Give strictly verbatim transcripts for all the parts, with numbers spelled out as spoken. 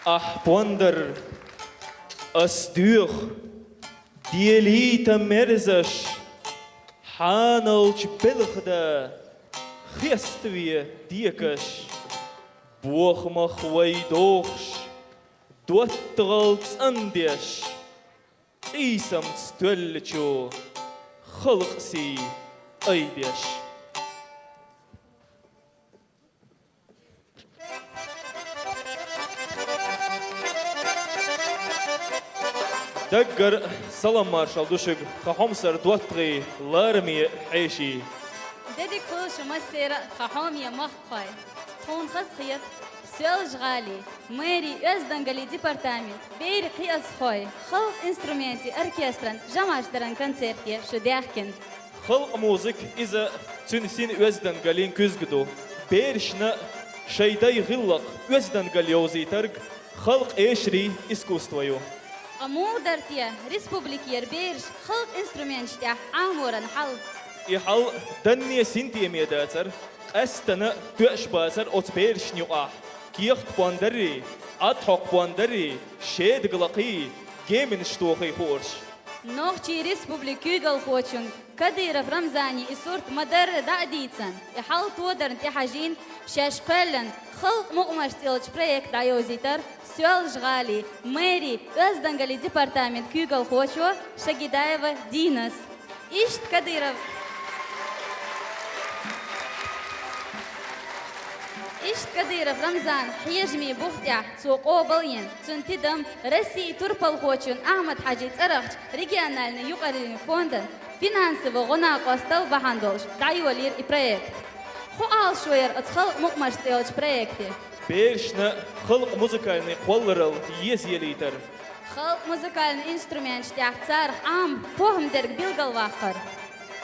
Ахь пондар, ас доьху, делийта мерзаш, хьаналчу белхада хеставе декаш, бохамах вай дохуш, доттагӀал цӀандеш, къийсамца тоьллачу халкъан сий айдеш. Даггара салам-маршалла ду шуьга, тхан хьомсара доттагӀий, лараме хьеший. Де дика хуьлда шу массеран а, тхан хьоме махкахой. Тхуна хазахета Соьлжа-ГӀалин мэрин оьздангаллин департаментан берийн кхиазхойн халкъан инструментийн оркестран жамӀаш даран концерте шу даьхкина. Халкъан музыка иза цуьнан синан оьздангаллин куьзга ду. Берашна шайн дайн гӀиллакх, оьздангалла йовзийтарг халкъан эшарийн искусство ю. Ткъа муха дара те республикера бераш халкъан инструменташ тӀехь Ӏаморан хьал? И хьал данне синтеме дацара, къаьсттина тоьаш бацара оцу берашна юкъахь кехат пондарий, Ӏадхьокху пондарий, шедаг лакхий, геманаш тохий хууш. Нохчийн Республикан куьйгалхочун Кадыров Рамзанан и сурт ма-дарра дӀа а дийцина, и хьал тодарна тӀехьажийна шаьш кхоьллина «Халкъан мукъамаш» цӀе йолчу проект дӀайовзийтира Соьлжа-ГӀалин мэрин оьздангаллин департаментан куьйгалхочо Шагидаева Динас. Иштта Кадыров, иштта Кадыров Рамзанан хьежамийн бух тӀехь цо къобал а йина, цуьнан тидам Россин турпалхочун Ахьмад-Хьаьжин цӀарахчу региональни юкъараллин фондан финансови гӀо-накъостал бахьана долуш дӀайолийра и проект. ХӀун Ӏалашо яра оцу «Халкъан мукъамаш» цӀе йолчу проекте? Берашна халкъан музыкальни кхолларалла езаялийтар. Халкъан музыкальни инструменташ тӀехь царах Ӏамор, похӀма дерг билгалваккхар.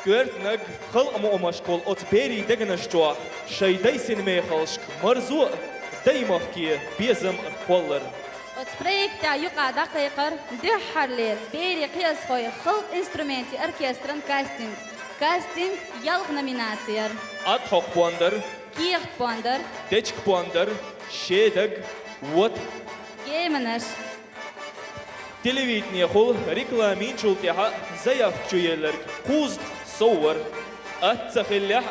Коьртаниг халкъан мукъамашкахула оцу берийн дегнаш чохь шайн дайн синмехаллашка марзо а, даймахке безам а кхоллар. Оцу проектехь юкъа дӀакхайкхар дуьххьарлера берийн кхиазхойн халкъан инструментийн оркестран кастинг. Кастинг ялх номинаци яра: Ӏадхьокху пондар, кехат пондар, дечиг пондар, шедаг, вота, геманаш. Телевиденехула реклама йинчул тӀаьхьа заявка чуелларг кхузткъа сов вара. Атта ца хиллехь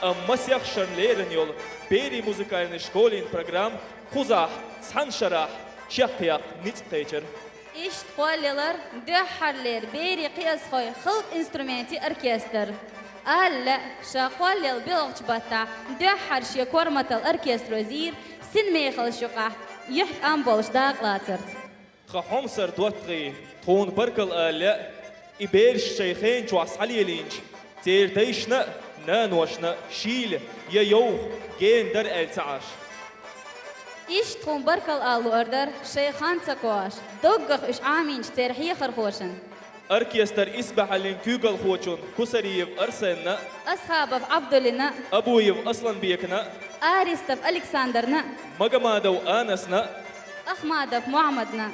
а, амма масех шарна лерина йолу берийн музыкальни школин программа кхузахь цхьана шарахь чекхъяккха ницкъ кхечира. Иштта кхоллаелира дуьххьарлера берийн кхиазхойн халкъан инструментийн оркестр. Ала лаьа, ша кхоллаелла боьлхучу баттахь дуьххьара шен корматалла оркестро зийра синмехаллаш юкъахь юьхь тӀам болуш дакъалацарца. Тхан хьомсара доттагӀий, тхуна баркалла ала лаьа, и бераш шайн хенан чохь схьалелийначу церан дайшна а, наношна а шийла я йовха гена дара аьлла ца Ӏаш. Иштта тхуна баркалла ала луур дара шайн хан ца кхош, доггах уьш Ӏамийначу церан хьехархошна. Оркестран исбаьхьаллин куьйгалхочун Кусариев Арсенна, Асхабов Абдулина, Абуев Асланбекна, Аристов Александрна, Магомадов Анасна, Ахмадов Мухьаммадна.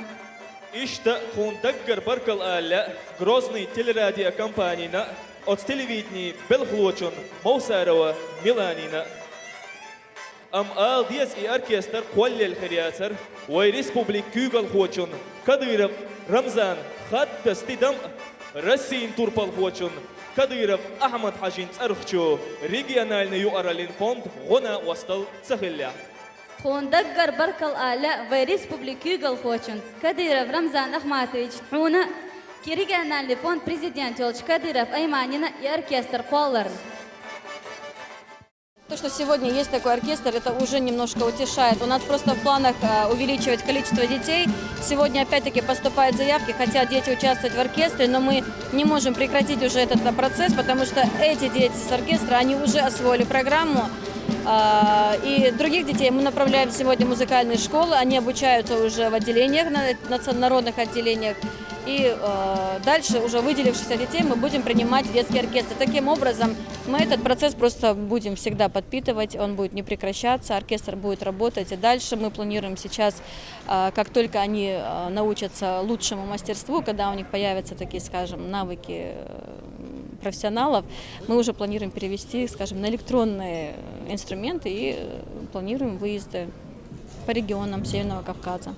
Иштта тхуна даггара баркалла ала лаьа Грозный телерадиокомпанина, оцу телевиденин белхалочун Мовсарова Миланина. Амма ала деза, и оркестр кхоллаелла хир яцара вайн республикан куьйгалхочун Кадыров Рамзанан хаддаза тидам а, Россин турпалхочун Кадыров Ахьмад-Хьаьжин цӀарахчу региональни юкъараллин фондан гӀо-накъостал ца хиллехь. Тхуна даггара баркалла ала лаьа вайн республикан куьйгалхочун Кадыров Рамзан Ахматович, хьуна а, ки-, региональни фондан президент йолчу Кадыров Айманина и оркестр кхолларна. То, что сегодня есть такой оркестр, это уже немножко утешает. У нас просто в планах, э, увеличивать количество детей. Сегодня опять-таки поступают заявки, хотят дети участвовать в оркестре, но мы не можем прекратить уже этот, э, процесс, потому что эти дети с оркестра, они уже освоили программу. А, и других детей мы направляем сегодня в музыкальные школы, они обучаются уже в отделениях, на, национ-, народных отделениях. И, э, дальше уже выделившихся детей мы будем принимать в детский оркестр. Таким образом, мы этот процесс просто будем всегда подпитывать, он будет не прекращаться, оркестр будет работать и дальше. Мы планируем сейчас, э, как только они, э, научатся лучшему мастерству, когда у них появятся такие, скажем, навыки, э, профессионалов, мы уже планируем перевести, скажем, на электронные инструменты и, э, планируем выезды по регионам Северного Кавказа.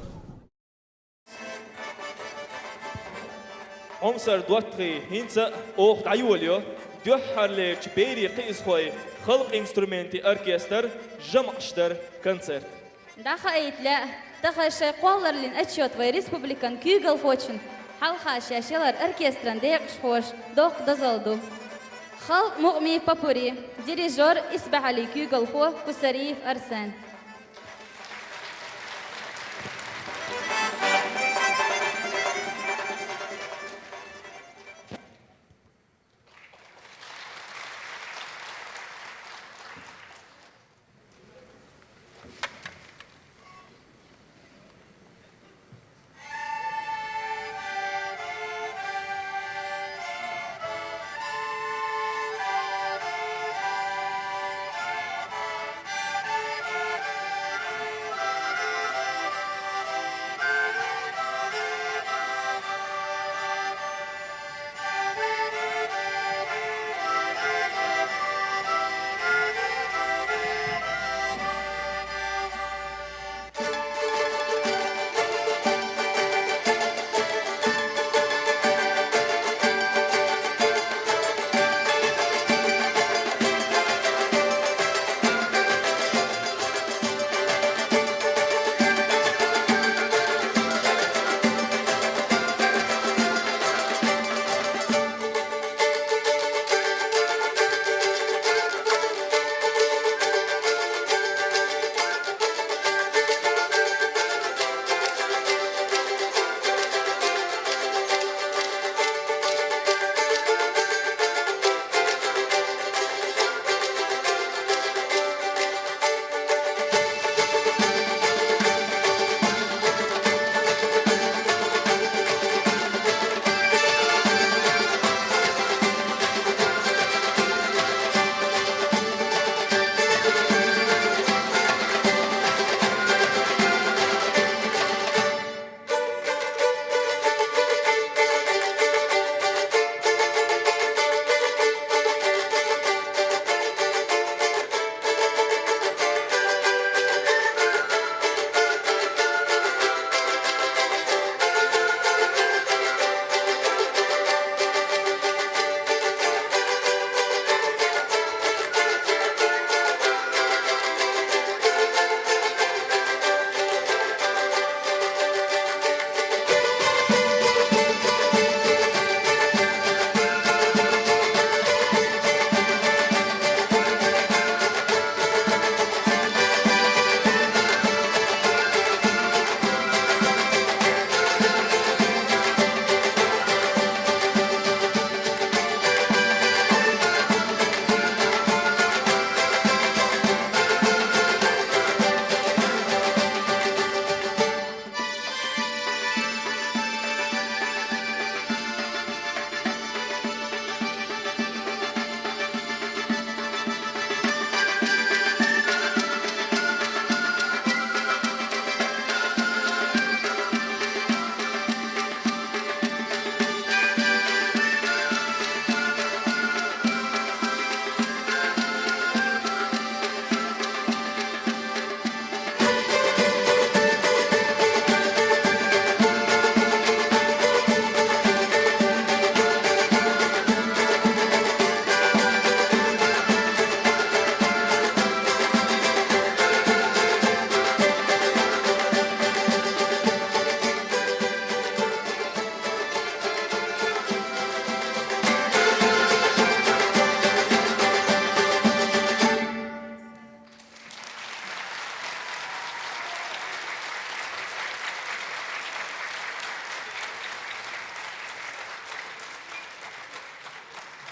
Ӏумсар доттагӀий хӀинца а оха дӀайолайо дуьххьарлерча берийн кхиазхой халкъа инструментий оркестр «ЖамӀаш» дара концерт. ДӀахаийта лаьа, тахан шоай кхоллараллин отчёт вай республикан куьйгалхочун хьалха шаьш ялар оркестран декъашхоша доккха дозалла ду. Халкъа мукъамий попурри, дирижёр, исбахьаллин куьйгалхо Кусариев Арсен.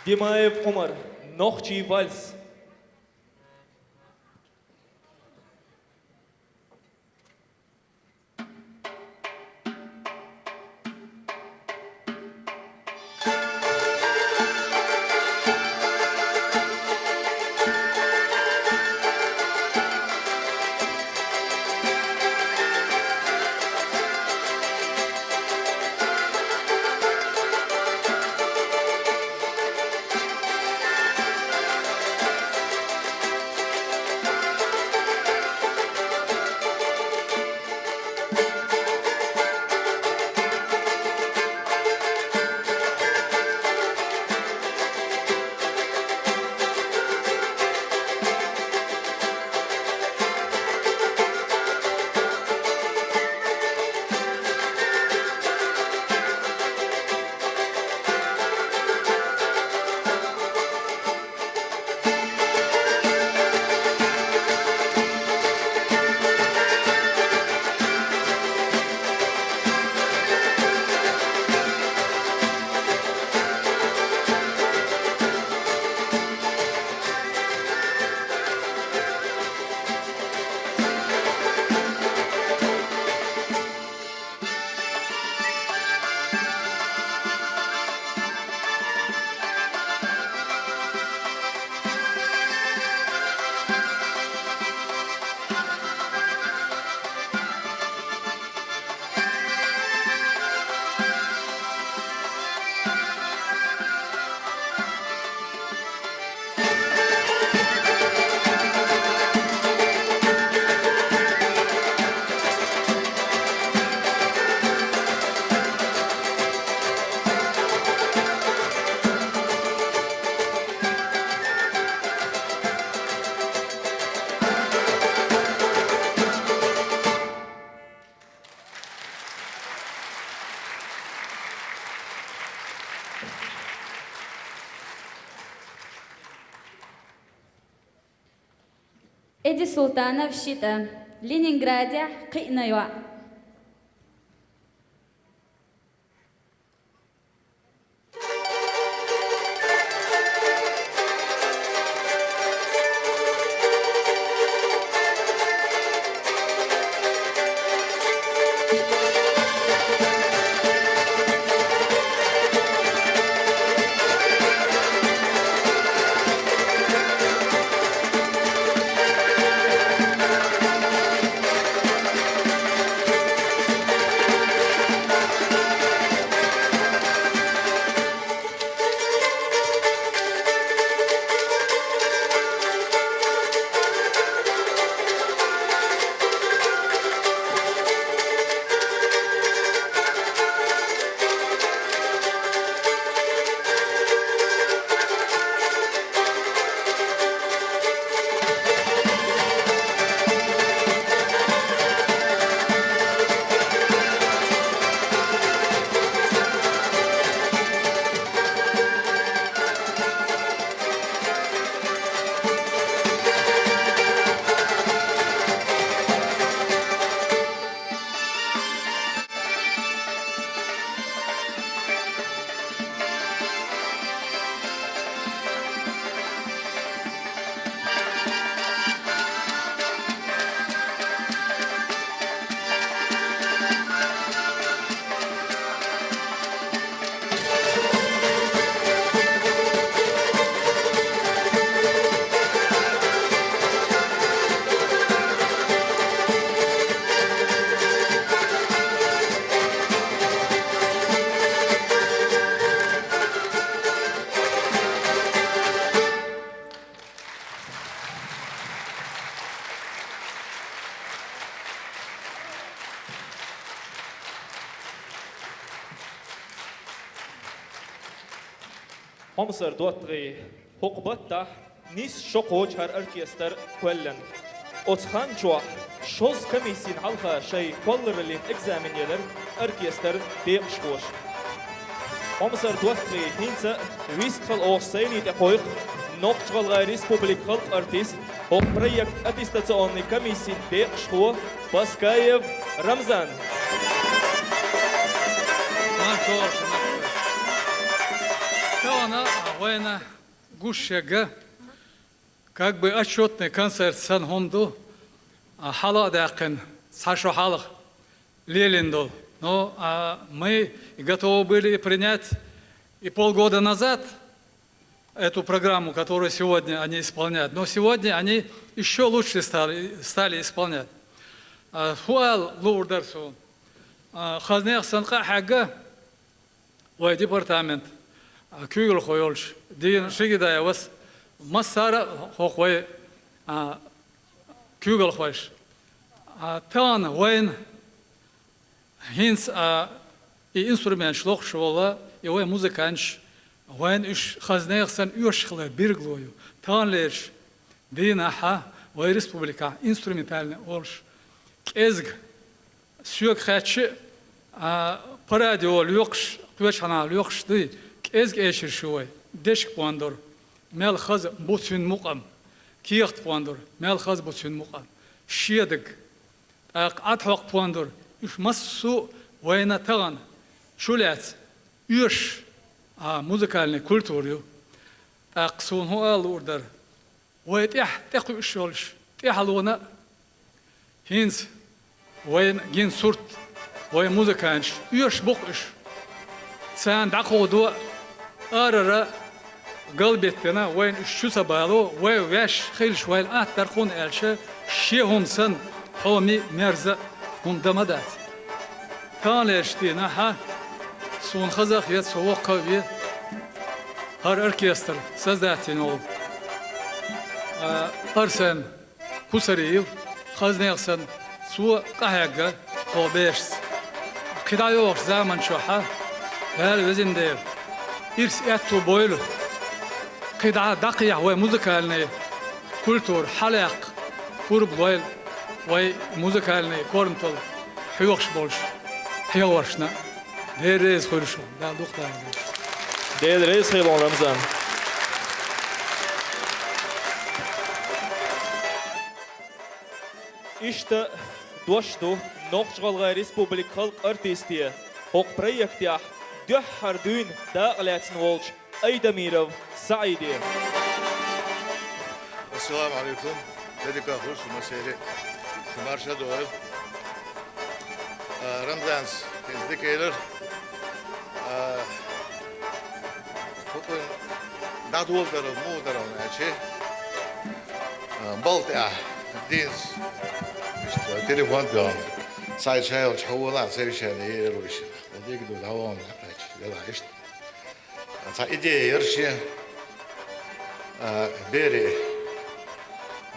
Димаев Ӏумар, «Нохчий вальс». Эдис Султанов, «Ши тӀа». Ленинградехь кхиъна йоӀ. Хьомсара доттагӀий, хӀокху баттахь нийсса шо кхочу хӀара оркестр кхоьллина. Оцу хан чохь шозза комиссина хьалха шайн кхоллараллин экзамен елира оркестран декъашхоша. Хьомсара доттагӀий, хӀинца а вистхила оха сцени тӀе кхойкху Нохч-ГӀалгӀайн Республикан халкъан артист, хӀокху проектан аттестационни комиссин декъашхо Паскаев Рамзан. Маршалла, маршалла. Тахана вайна гуш ерг, как бы, отчётный концерт санна хӀума ду, а, хьала а даьккхина, цхьа шо хьалха лелийна долу. Но, а, мы готовы были и принять и полгода назад эту программу, которую сегодня они исполняют. Но сегодня они ещё лучше стали, стали исполнять. А, хӀун ала луур дара суна? А, хазанех санна къа а хьегна, вай департамент, а, куьйгалхо йолчу Дина Шигидаевас, массара а хӀокху вай, а, куьйгалхойша. А, тахана вайна хӀинца, а, и инструменташ лохуш волу, и вай музыканташ, вайна уьш хазанех санна оьшуш хилар билгало ю. Таханлерчу дийнахь вай республикахь инструментальный олуш кӀезга, соьга хаьттича а, параде лоькхуш, кхечу хьанах лоькхуш дуй, кӀезга эшар ю вай. Дешка пондар, мел хаза бу цуьнан мукъам, кехат пондар, мел хаза бу цуьнан мукъам, шедаг, тӀаккха Ӏад хьокху пондар, уьш массо а вайна тахана чулаьцна оьшуш, а, музыкальный культура ю. ТӀаккха суна хӀун ала луур дара? Вай тӀаьхьа тӀекхуьуш йолуш тӀаьхьалонан а, хӀинца вайна гина сурт, вай музыканташ оьшуш бу-кх уьш. Царна дӀакховдо а, арара а галбеттина, вайна уьш чу ца бало, вай ваьш хилча вайна атта дара, хӀунда аьлча шен хӀума санна хьоме а, мерза а хӀума дан ма дац. Таханлерчу дийнахь суна хаза а хета, со воккха а ве, хӀара оркестр создать йина волу, а, Арсен Кусариев, хазанех санна, цо къахьегна хӀокху бешаца. КхидӀа йогӀучу заман чохь, Дала везина дела, ирс аьтту бойла, кхидӀа дӀакхехьа вай музыкальный культура хьалаяккха пурба лойла вай музыкальный корматалла хьоьхуш болчу хьехоршна. Дела реза хуьлда шуна, Дала дукха дахийла. Дела реза хуьлда, Рамзан. Иштта дош ду Нохч-ГӀалгӀай Республикан халкъан артисте, хӀокху проектехь дуьххьара дуьйна дакъалаьцна волчу Айдамиров СаӀиде. Ассаламу Ӏалайкум. Де дика хуьлда шу массеран а. Шу марша дойла. А, Рамзанца хӀинца дика элира. А, хӀокхуьнан дӀадоладарал, муха дарал аьлча, а, балха тӀехь дийнца, иштта, телефон тоьхна, схьа шайолчу хьо валахь, совещание яр вуьш. Дика ду, дӀавахана, аьлча, делахь иштта. Цхьа идея яра шен, а, берийн,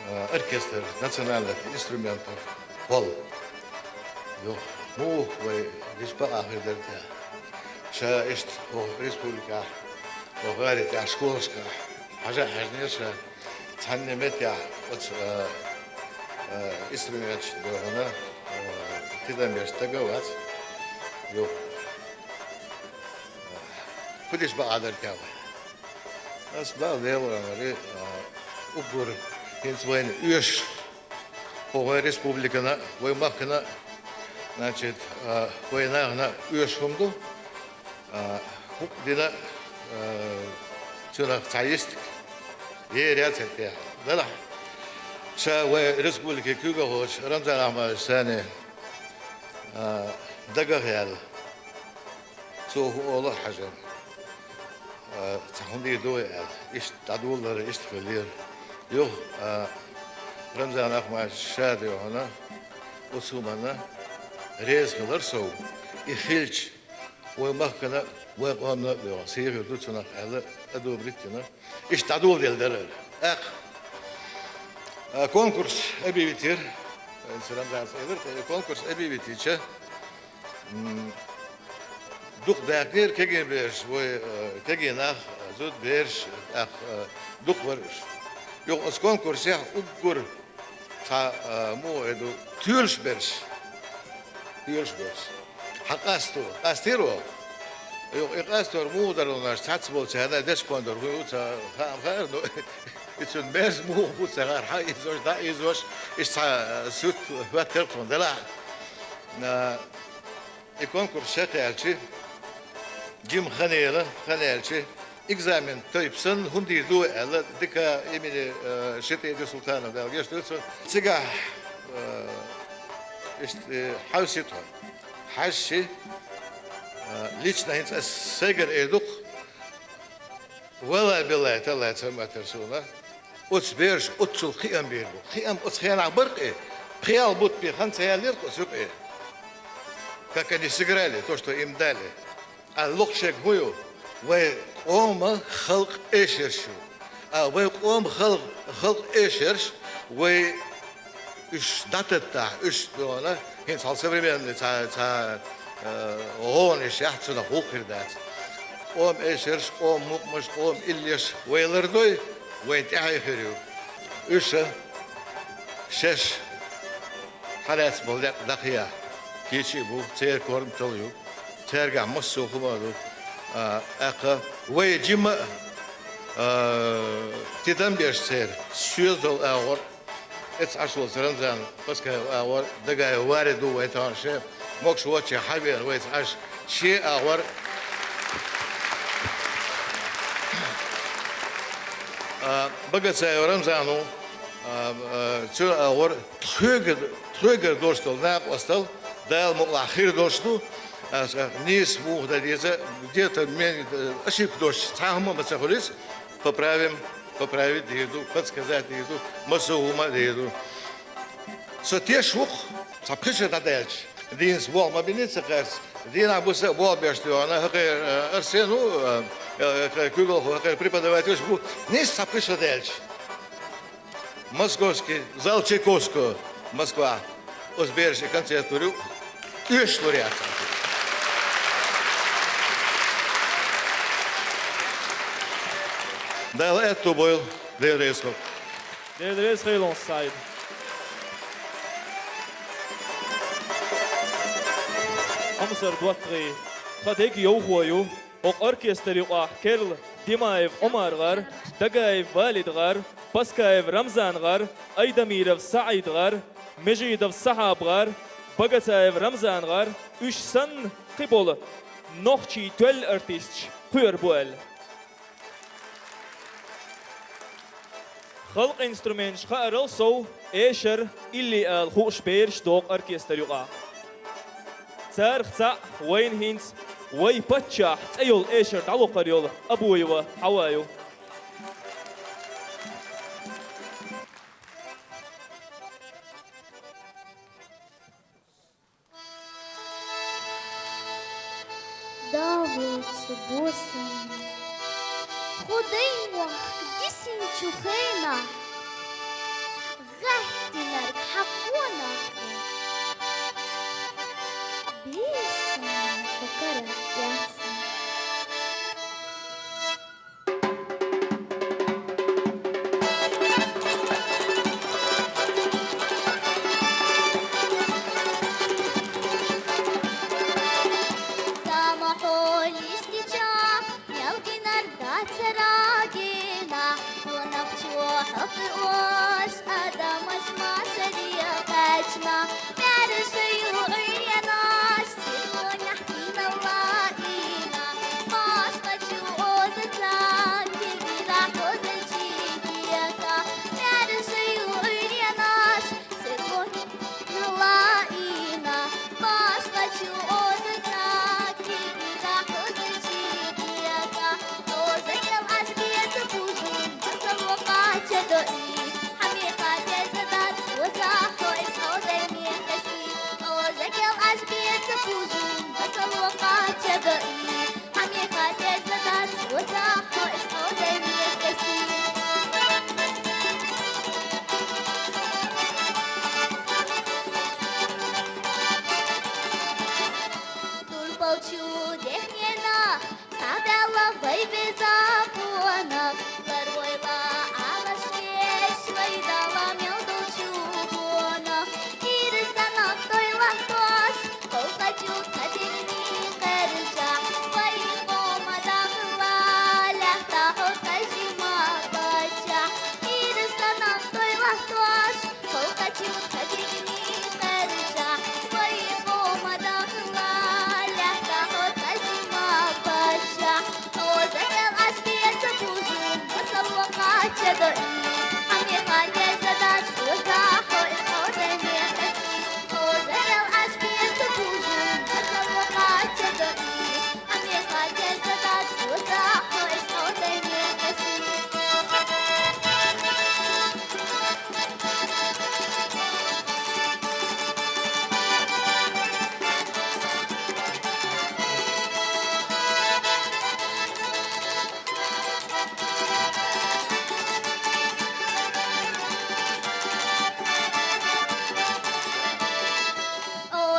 а, оркестр национальных инструментов «Кхолла». Юха, муха вай гича бакъахь хир дара те? Ша иштта хӀокху республикехь, хӀокху гӀаьрий тӀехь школашкахь хьажа а хьаьжнера ша, цхьанна меттехь оцу, а, а, инструменташна дуьхьал, а, тидам беш стаг а вац. Юха. ХӀун дича бакъахь дара те вай? Ас бала лелоран вари, а, уггар хӀинца вайна оьшуш, хӀокху вайн республикана, вайн махкана, значит, а, вайн нахана оьшуш хӀума ду, а, хӀуъа дина, а, цунах цхьа йистиг ер яц хӀетте. Делахь, ша вайн республикин куьйгалхочу Рамзан Ахматовича санна, а, дагах яьлла. Цо хӀун олу а хьаьжна, а, цхьа хӀун дийр ду вай аьлла, иштта дӀадоладар иштта хиллера. Юха, а, Рамзан Ахматовича ша а дуьйхьна, оцу хӀуманна реза хилар сов, и хилча, вайн махкана а, вайн къомана а дуьйхьа сий хир ду цунах аьлла, одобрить дина. Иштта дӀадоладелла дара. ТӀаккха, а, конкурс объявить яра. Рамзана элира, конкурс объявить йича, м, дукха даьккхинера кегий бераш, вай, а, кегий нах, а, зудабераш, тӀаккха, а, дукха бара уьш. Юха оцу конкурсехь уггар цхьа, а, муха эр ду, тоьлуш берш. Тоьлуш берш. Хьан къасто? Къастийра вай? Юха и къастор муха дара луш, цхьацца болчарна дешкон дара хӀун ю ца хаам хаьара, но и цуьнан мерза муха бу ца хаьара, хьан ийзош, дӀа ийзош, иштта цхьа, а, суьрт хӀоьттира тхуна делахь. А, и конкурс шекъяьлча, жима хан яьлла, хан яьлча, экзамен тайпа санна, хӀун дийр ду вай аьлла, ДК имени, э, Шитаиди Султанова, Дала гечдойла цунна. Цигахь, э, иштта, э, хьовсийта хьо. Хьаьжча, э, лично хӀинца ас сайгара эр ду-кх, валлахӀи-биллахӀи-таллахӀи, ца ма-, тера суна. Оцу бераша оццул кхиам бийр бу. Кхиам оцу хенахь бара-кх и. Пхи-ялх бутт бен хан ца яьллера-кх оцу юкъе. Как они сыграли то, что им дали. Ас лоху шега хӀун ю? Вай къоман халкъан эшарш ю. А вай къоман халкъ-, халкъан эшарш, вай уьш дӀататтахь, уьш дона, хӀинца хьал современный цхьа, цхьа, э, гӀовгӀанаш яхь, цунах гӀуллакх хир дац. Къоман эшарш, къоман мукъамаш, къоман иллеш вай лардой, вайна тӀаьхье хир ю. Уьш шаьш хьалаьцна болу некъ дӀакхехьа кийча а бу, церан корматалла ю, цаьргахь массо а хӀума а ду. А, тӀаккха вай жимма а, а, тидам беш церан соьза долу агӀор, эцца Ӏаш волчу Рамзан Паскаев агӀор, Дагаев Варид ву вайн тахана шен, могуш воцчехь хьан веана вайца Ӏаш, шен агӀор, а, Багацаев Рамзан ву, а, а, цуьнан агӀор тхоьгара, тхоьгара долуш долу накъосталла Дала мукъалахь хир долуш ду. Аса нийса муха дан деза, где-то мен, э, ошибка долуш цхьа хӀума а ма ца хуьлийца, поправим, поправить дийр ду, подсказать дийр ду, массо а хӀума а дийр ду. Со теш ву-кх, цхьа пхи шо дӀадаьлча, дийнас болх ма бинний ца кхаьрца, дийнахь буса а болх беш тоьхна, хӀокхеран, э, Арсен ву, э, э, куьйгалхо, хӀокхеран преподавательш бу, нийса цхьа пхи шо даьлча. Московский, зал Чайковского, Москва. Оцу бераша и концерт лур ю, оьшуш лур яц. Дала аьтто бойла, Дела реза хуьлда. Дела реза хуьлда, СаӀид. Амсар доттагӀий, тхан дега йовхо ю, хӀокху оркестр юкъахь керла Димаев Ӏумар гӀар, Дагаев Валид гӀар, Паскаев Рамзан гӀар, Айдамиров СаӀид гӀар, Межидов Сахьаб гӀар, Багацаев Рамзан гӀар, уьш санна кхы болу нохчий тоьлла артисташ кхоьрур бу аьлла. Халкъан инструменташ хаарал сов, эшар илли ала хууш бераш доккху оркестр юкъахь. Царах цхьаъ вайна хӀинца «Вай паччахь» цӀе йолу эшар дӀалокхур йолу Абуева Хьава ю. Далоцу бусалба хӀу даймохк дисинчу хенахь, гӀаьттинарг хьан къонах ву, бесана хӀу кара яцна. Самахьо листича, мел гинар дацара гина, хӀунах чу хьокхуьош адамаш машаре кхаьчна. Маьрша ю Ӏуьйранаш, сийлонехь динал лаийна, башха чу оза ца кегира хозачи кека. Маьрша ю Ӏуьйранаш, сийлонехь динал лаийна, башха чу оза ца кегира хозачи кека. Оза кел аш беца бужун, масал вакъа чедои. Хьамеха деза дац, оза хьо эс хьо дайне кхаси. Оза кел аш беца бужун, масал вакъа чедои. Хьамеха деза дац, оза хьо эс хьо дайне кхаси. Турпал чу дехнена схьабаьлла вай беза къонах, ларвойла Ӏалашкеш вай Дала мел долчу гонах. Ирсанах той латтош, кхалкхачу тхан дегни кхержа, вай къоман дахла лаьтта хьо тхайшимма паччахь. Ирсанах той латтош, кхалкхачу тхан дегни кхержа, вай къоман дахла лаьтта хьо тхайшимма паччахь. Оза кел аш беца бужун, масал вакъа чедои. Хьамеха деза дац, оза хьо эс хьо дайне кхаси. Оза кел аш беца бужун, масал вакъа чедои. Хьамеха деза дац, оза хьо эс хьо дайне кхаси.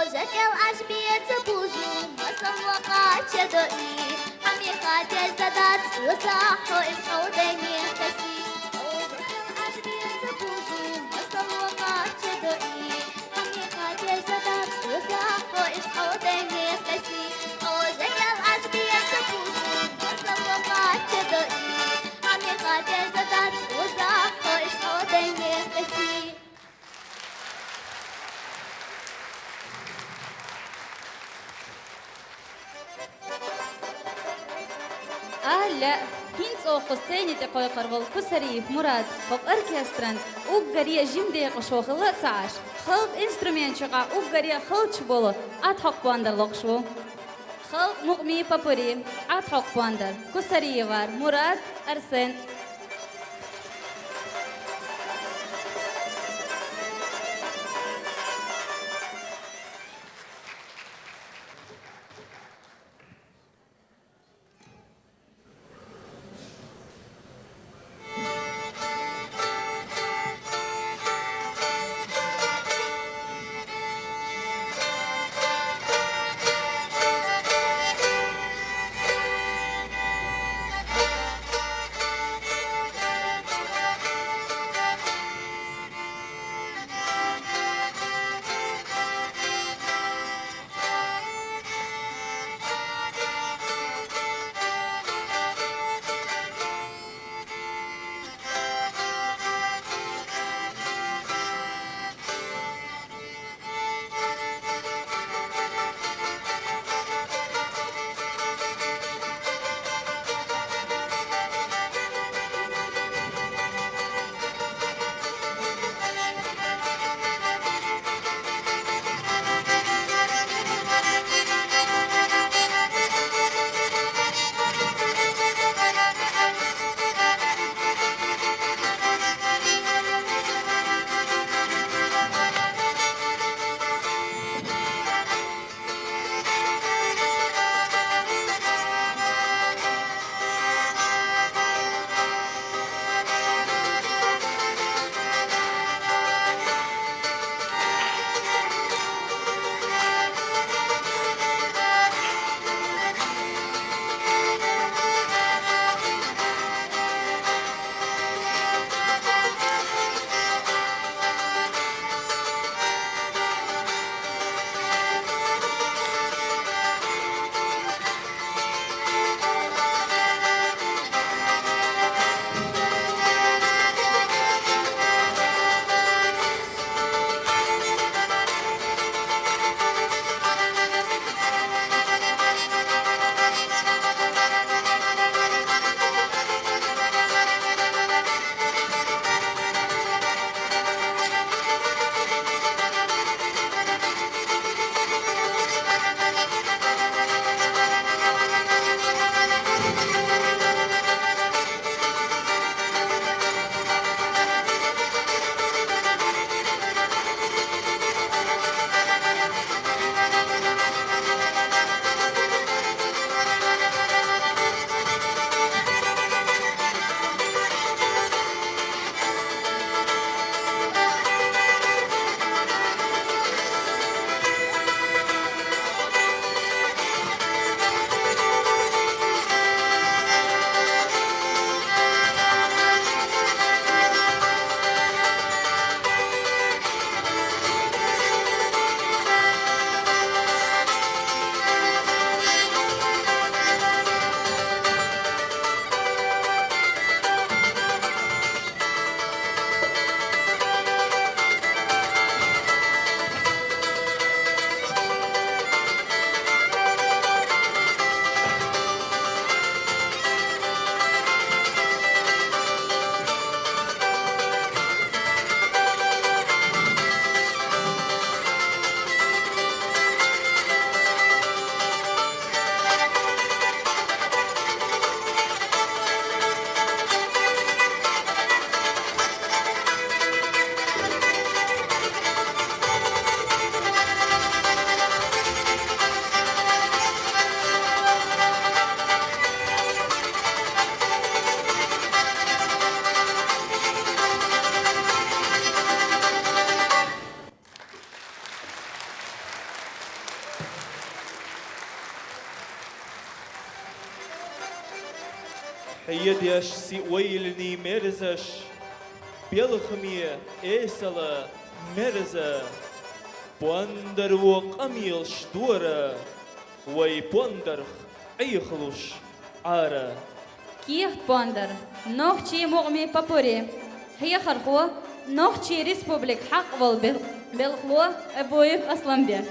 Оза кел аш беца бужун, масал вакъа чедои. Хьамеха деза дац, оза хьо эс хьо дайне кхаси. Оза кел аш беца бужун, масал вакъа чедои. Хьамеха деза дац, оза хьо эс хьо дайне кхаси. Оза кел аш беца бужун, масал вакъа чедои. Хьамеха деза дац, оза хьо эс хьо дайне кхаси. Ала, хӀинца оха сцени тӀе кхойкхур волу Кусариев Мурад хӀокху оркестран уггаре а жима декъашхо хилла а ца Ӏаш, халкъан инструменташкахь уггаре а халчу болу Ӏад хьокху пондар локхуш ву. Халкъан мукъамийн попурри, Ӏад хьокху пондар, Кусариевар Мурад, Арсен. Едеш сиъ вайлний мерзаш, белхаме эсала мерза, пондар во къамелаш дора, вай пондарх Ӏехалуш Ӏара. Кехат пондар, нохчий мукъамий попурри, хьехархо, Нохчий Республика хьакъ вола бел-, белхало Абуев Асланбек.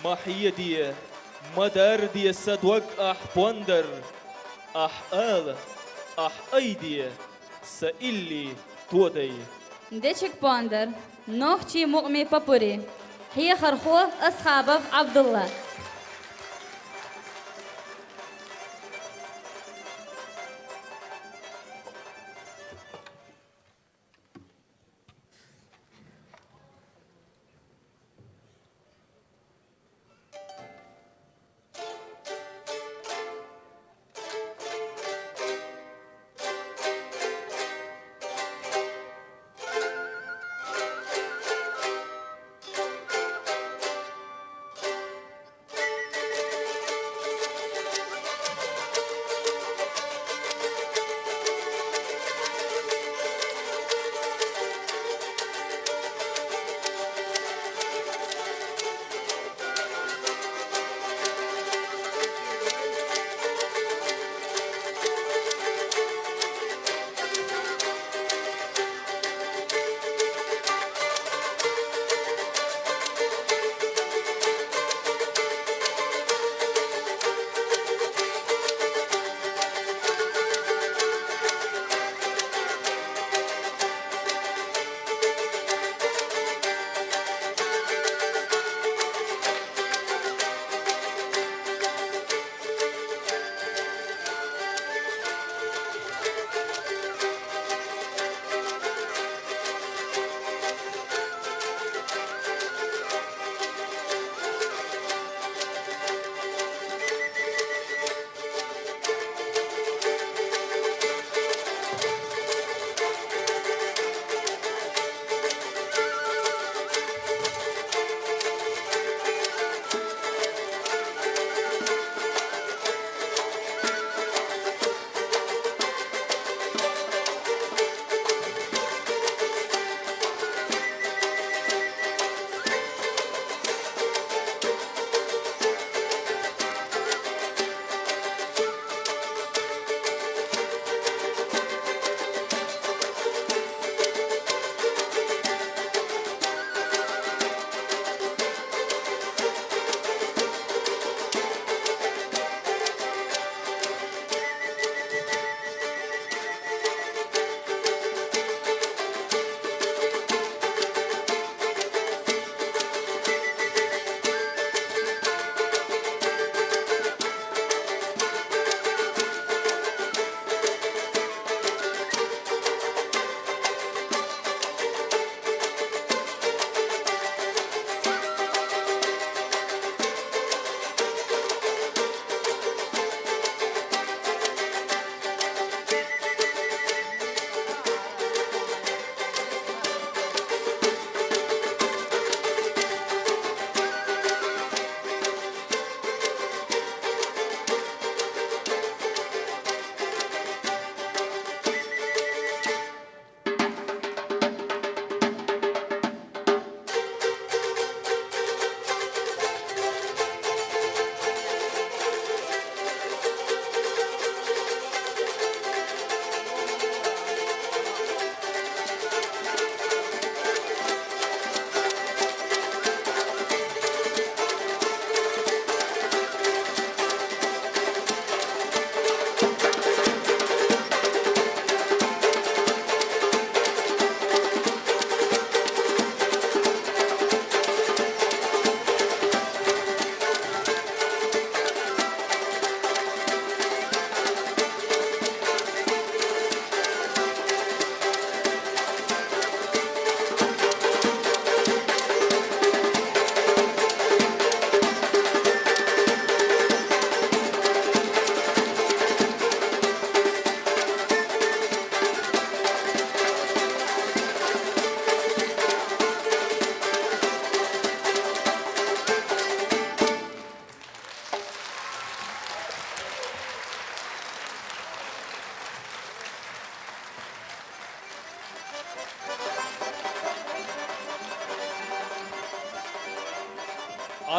Ма хьеде, ма дарде са дог ахь, пондар, ахь ала, ахь айде, са илли тодай. Дечиг пондар, нохчий мукъамий попурри, хьехархо Асхабов Ӏабдулла.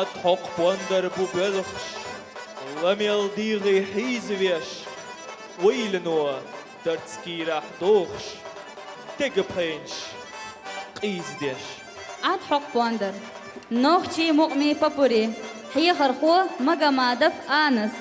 Ад хьокху пондар бу боьлхуш, ламел дийгӀий хьийзавеш, ойлано дарц кийрахь дохуш, дега пхенаш къийзадеш. Ад хьокху пондар. Нохчийн мукъамийн попурри, хьехархо Магомадов Анас.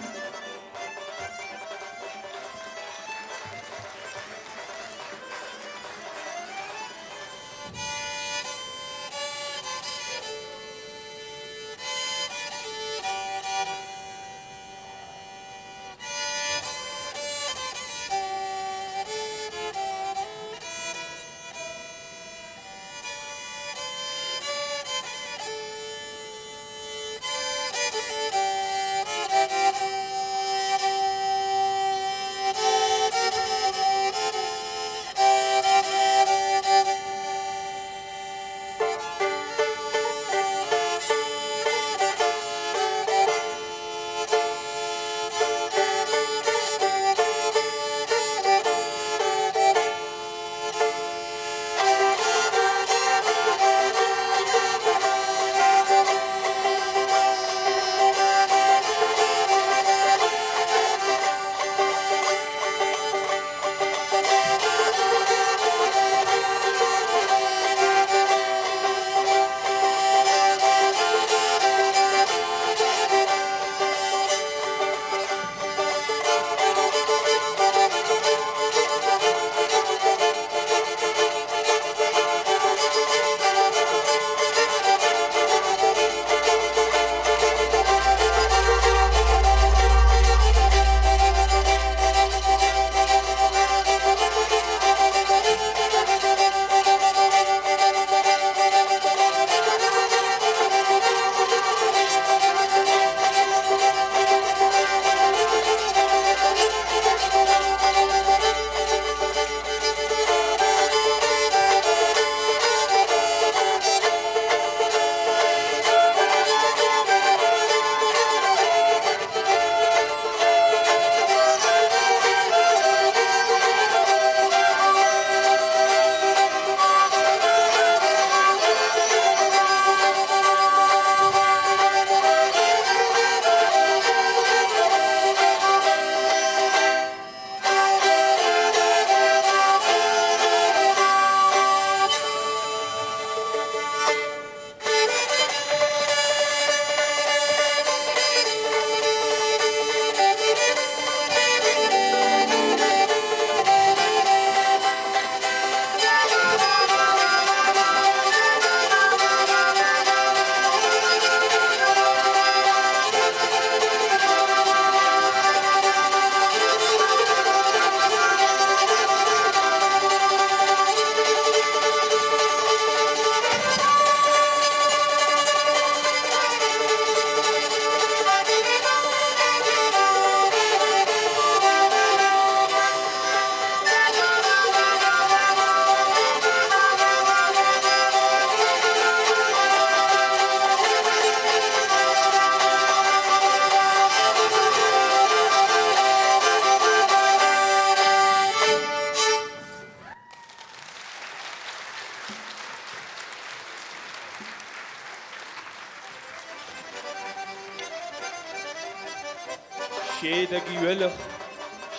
Шедаг йоьлху,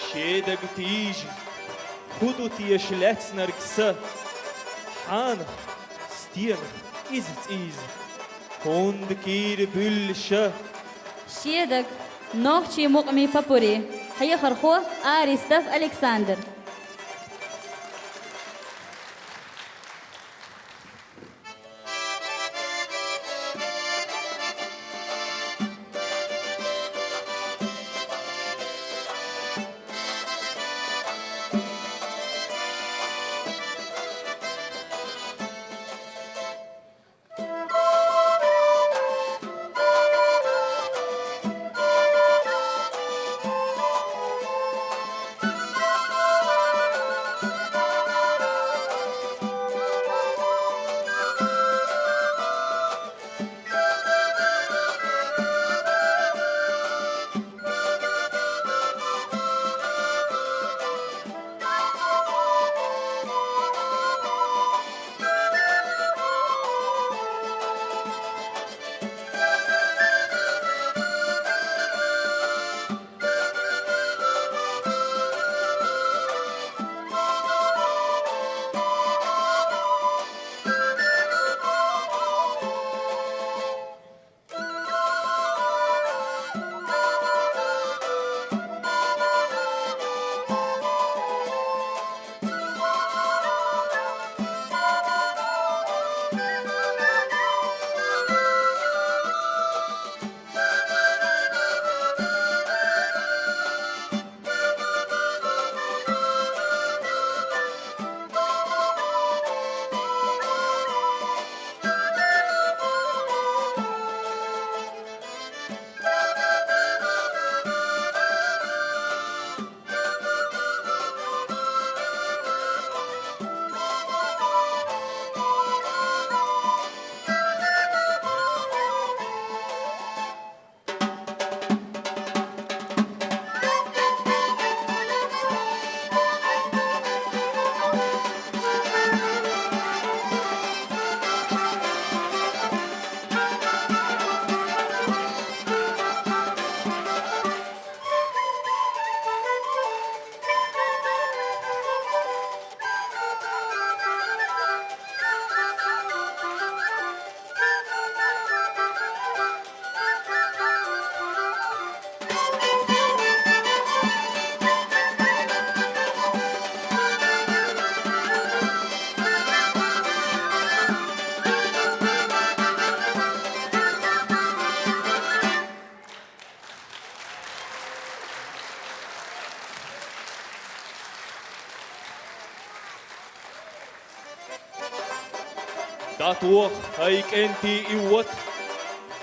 шедаг тийжа, хӀун ду теша лаьцнарг са? Хьанах, стенах иза цӀийза, хӀунда кийра буьллу ша? Шедаг, нохчийн мукъамийн попурри, хьехархо Аристов Александр. ДӀатоха, хӀай кӀентий, и вота,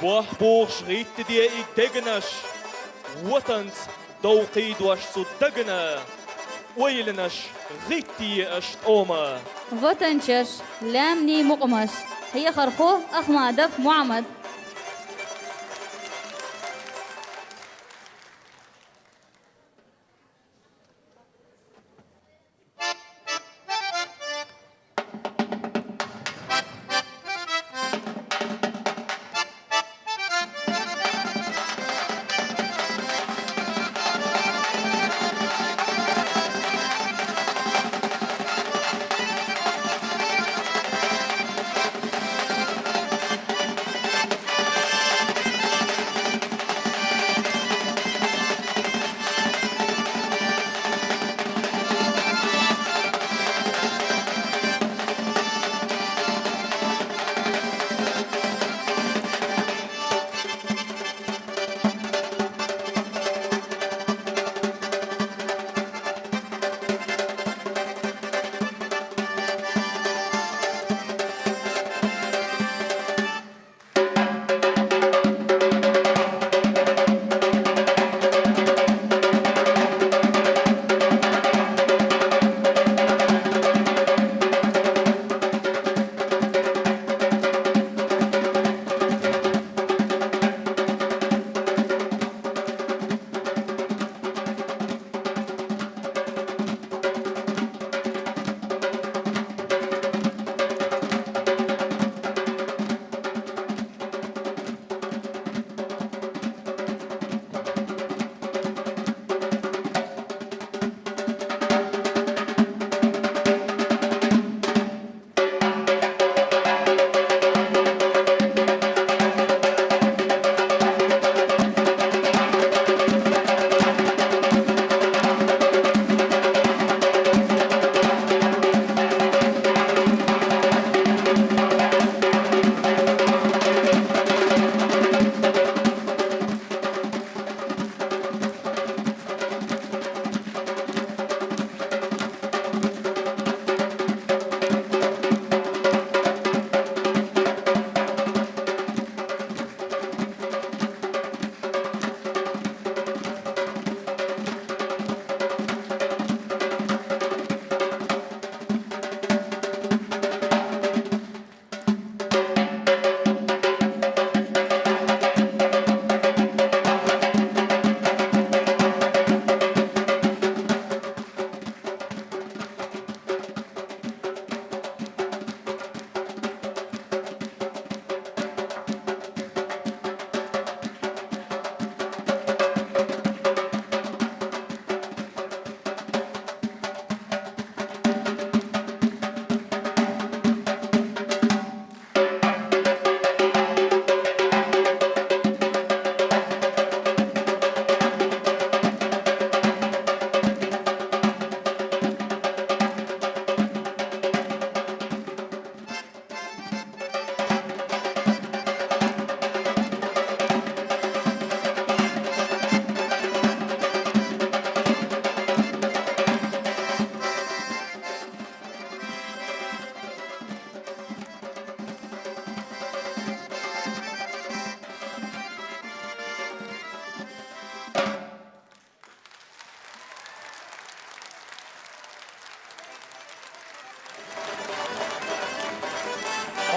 бохь бохуш гӀиттаде и дегнаш, вотанца дов кхийдош цу дагана, ойланаш гӀиттае аша тӀома. Ватанчаш, лаьмнийн мукъамаш, хьехархо Ахмадов Мухьаммад.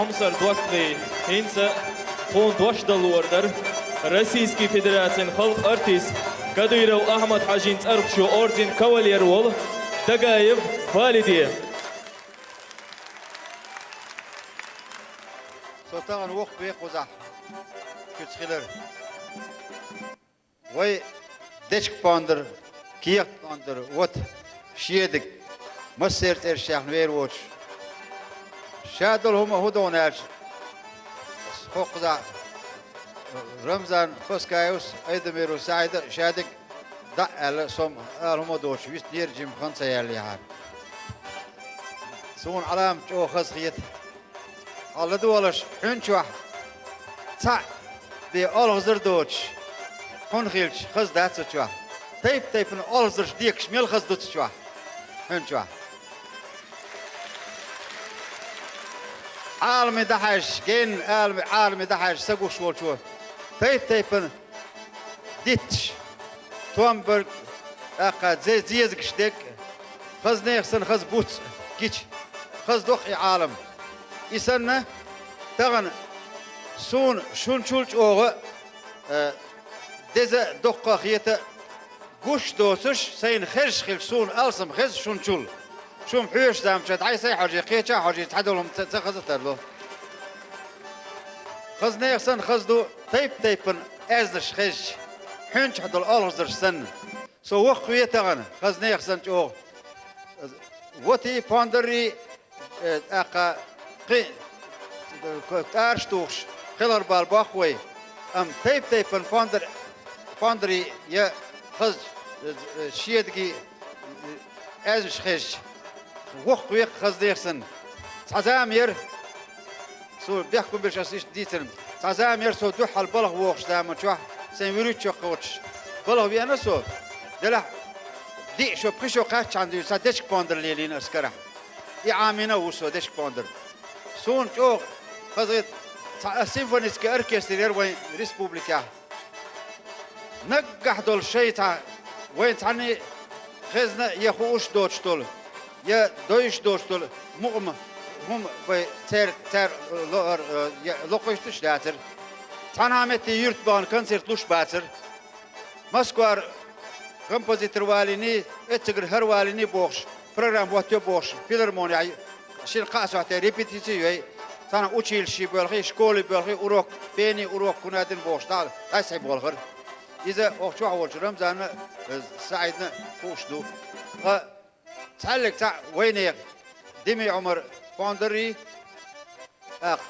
Хьомсара доттагӀий, хӀинца тхуна дош дала лорадара Российский Федерацин халкъан артист Кадыров Ахьмад-Хьажин цӀерах шен орденан кавалер волу Дагаев Валиде. Со тахана воккха бекхузахь шуьца хилар. Вай дечка пондар, кехат пондар, вот шедиг, массеран цӀераш яьхна вер воцуш. Ша долу хӀума хӀун догӀу аьлча, хӀокхузахь Рамзан Паскаевс, Айдамиров СаӀида шадерг дӀа а аьлла, со-м ала хӀума доцуш, вистнера, жимма хан ца яьллехьара. Суна Ӏаламат чӀогӀа хаза хета. Хьо ладогӀалаш хьуьн чохь цхьаъ бен олхазар доцуш, хьуна хилча хаза дац цу чохь. Тайп-тайпана олхазарш декаш мел хаза ду цу чохь, хьуьн чохь. Ӏаламе дӀахьаьжча, генна Ӏаламе, Ӏаламе дӀахьаьжча са гуш волчо тайп-тайпана дитташ, томбарг, тӀаккха зе-, зезагаш дег, хаза нехан санна хаза буц гича, хаза дох и Ӏалам. И санна, тахана суна шунчул чӀогӀа, э, деза доккха хета гуш доцуш, сайна хезаш хилча, суна алсам хеза шунчул. Шун хьоьжуш заманчохь дӀай-сай хьожий, кхеча а хьожий, цхьадолу хӀума ца, ца хаза тарло. Хаза нехан санна хаза ду, тайп-тайпана аьзнаш хезча, хьуьнчахь долу олхазарш санна. Со воккхаве тахана, хаза нехан санна чӀогӀа. Вотий, пондаррий, э, тӀаккха кхин, э, тӀараш тухуш, хелхар бала боккху вай. Амма тайп-тайпана пондар-, пондарий я хаза, э, э, шедагий, э, аьзнаш хезча, воккхаве хаза нехан санна. Цхьа зама яра, со бехкам беш ас иштта дийцарна. Цхьа зама яра со дуьххьал балха вогӀуш заманчохь, сайн вуьрхӀитта шо кхочуш. Балха веана со, делахь диъ шо, пхи шо кхаьччхьана дуьйна, цхьа дечка пондар лелийна ас карахь. И Ӏамийна а ву со дечка пондар. Суна чӀогӀа хазахета, цхьа а симфонический оркестр яра вайн республикехь. Наггахь долу шайн цхьа, вайн цхьанний хезна я хууш доцуш долу, я дойуш доцуш долу мукъам хӀума вай цер-, цер ло-, э, я локхуьйтуш дацара. Цхьана а метте юьрт бахана концерт луш бацара. Москвара композитор валийний, эццагара хӀара валийний бохуш, программа хӀоттайо бохуш, филармонехь шина-кхаа сахьте репетици йой, цхьана училищий боьлхий, школий боьлхий, урок, пени урок хӀун а дина бохуш, дӀа-, дӀасхьайболхара. Иза оха чохь волчу Рамзанна, э, СаӀидна хууш ду. Ткъа цхьаьллиг цхьаъ вайнехан, Дими Ӏумар пондаррий, тӀаккха,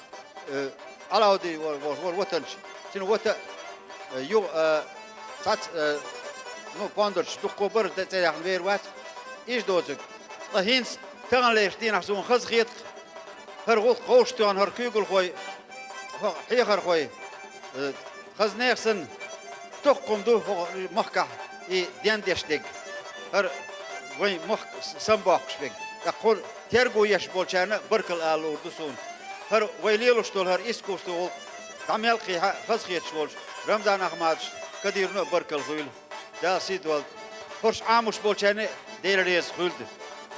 э, Ӏалауди вор, вор, вор ватанча. Цуьнан вата, э, ю-, э, цац, э, ну, пондарча дуккха бара, де цӀе яхна вер вац. Иш доцург. Ткъа хӀинца таханлерчу дийнахь суна хаза хета-кх хӀара гӀуллакх ховшахтоьхна хӀара куьйгалхой, хӀо-, хьехархой, э, хаза нехан санна, тохкам ду хӀокху махкахь и дендеш дерг. ХӀара вайн махка с-, самабоккхуш берг. ТӀаккха хӀора терго еш болчарна а баркалла ала луур ду суна. ХӀара вай лелош долу хӀара искусство гӀуллакх дӀа мел кхехьа хазахеташ волчу Рамзан Ахмадович Кадировна а баркалла хуьйла. Дала сий долда. ХӀорш Ӏамош болчарна а Дела реза хуьлда.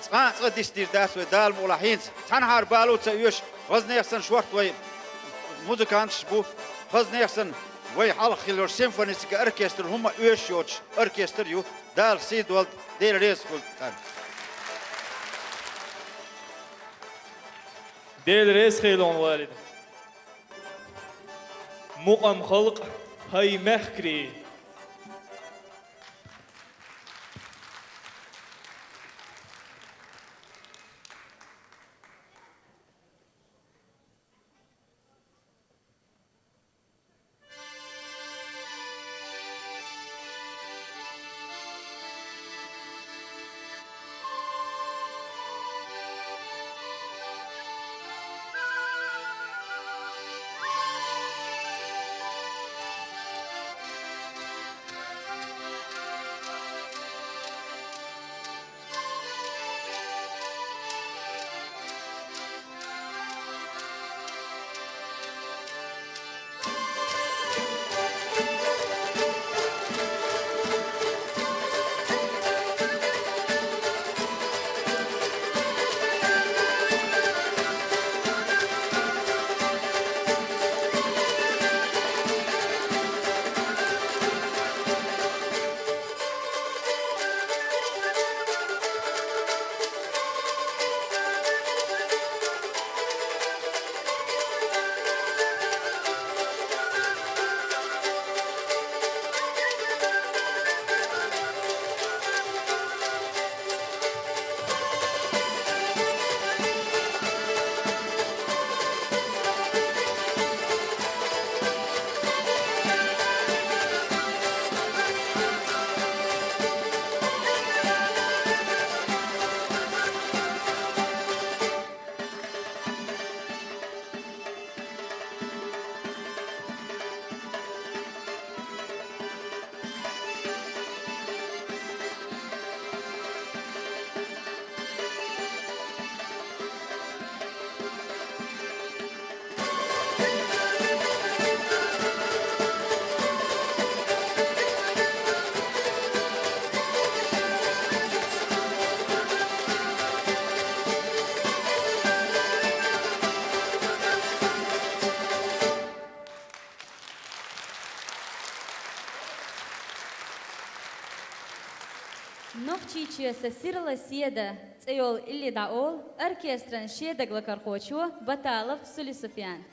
Цкъа а цкъа дисдийр дац вай, Дала мукъалахь, хӀинца цхьанхьара бала а ца оьшу, хаза нехан санна шорта вай музыканташ а бу, хаза нехан санна вай хьалха хилла йолу симфонический оркестр хӀумма оьшуш йоцуш оркестр ю. Дала сий долда, Дела реза хуьлда царна. Дела реза хуьлда, Валид. Мукъам халкъ, хӀай мехкарий! «Нохчийчоь са сирла седа» цӀи йола илли дӀаолу оркестран шен дагалакархочо Баталов Сули-Суфьяна.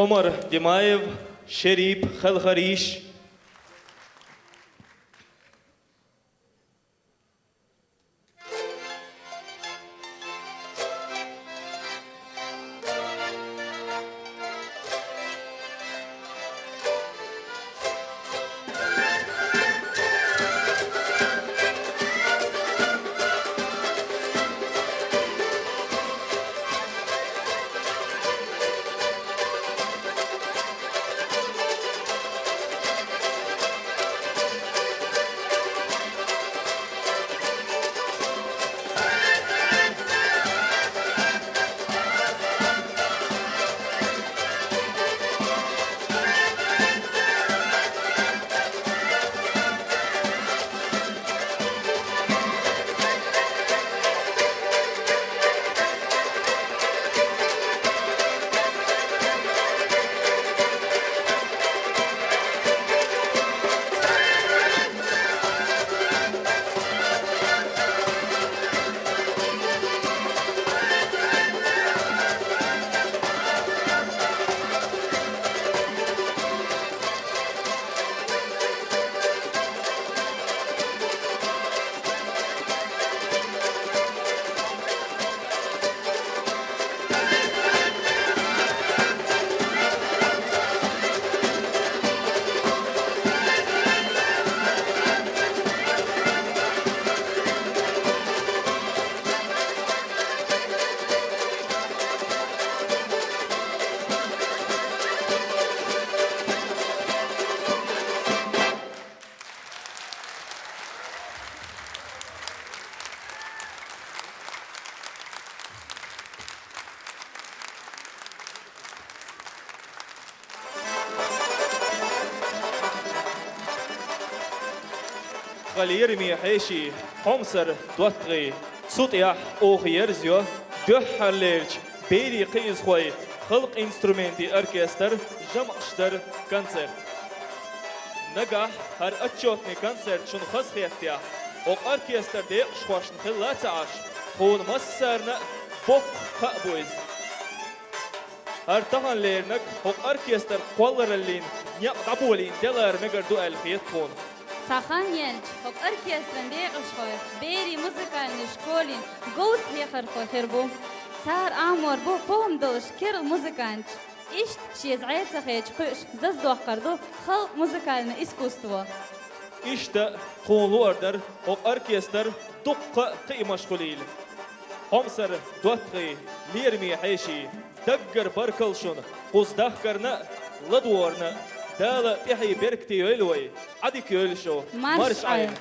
Ӏумар Димаев, «Шерип, хелхарийш». Лераме хьеший, хьомсара доттагӀий, цу тӀехь оха ерзайо дуьххьарлерчу берийн кхиазхойн халкъан инструментийн оркестр «ЖамӀаш дар» концерт. Нагахь хӀара отчётный концерт шуна хазахетахь, хӀокху оркестран декъашхошна хилла а ца Ӏаш, тхуна массарна а боккха кхаъ бу иза. ХӀара таханлерниг хӀокху оркестран кхоллараллин некъ дӀаболийна делахь мегар ду аьлла хета тхуна. Цхьа хан яьлча, хӀокху оркестран декъашхой берийн музыкальный школин говза хьехархой хир бу. Цара Ӏамор бу похӀма долуш керла музыканташ. Иштта шен зӀе ца хеташ кхуьуш зазадоккхур ду халкъан музыкальный искусство. Иштта тхуна луур дара хӀокху оркестран дуккха а кхиамаш хуьлийла. Хьомсара доттагӀий, лераме хьеший, даггара баркалла шуна кхуза дахкарна а, ладогӀарна а. Дала тӀаьхье беркате йойла вай, Ӏадика йойла шу. Марша Ӏайла.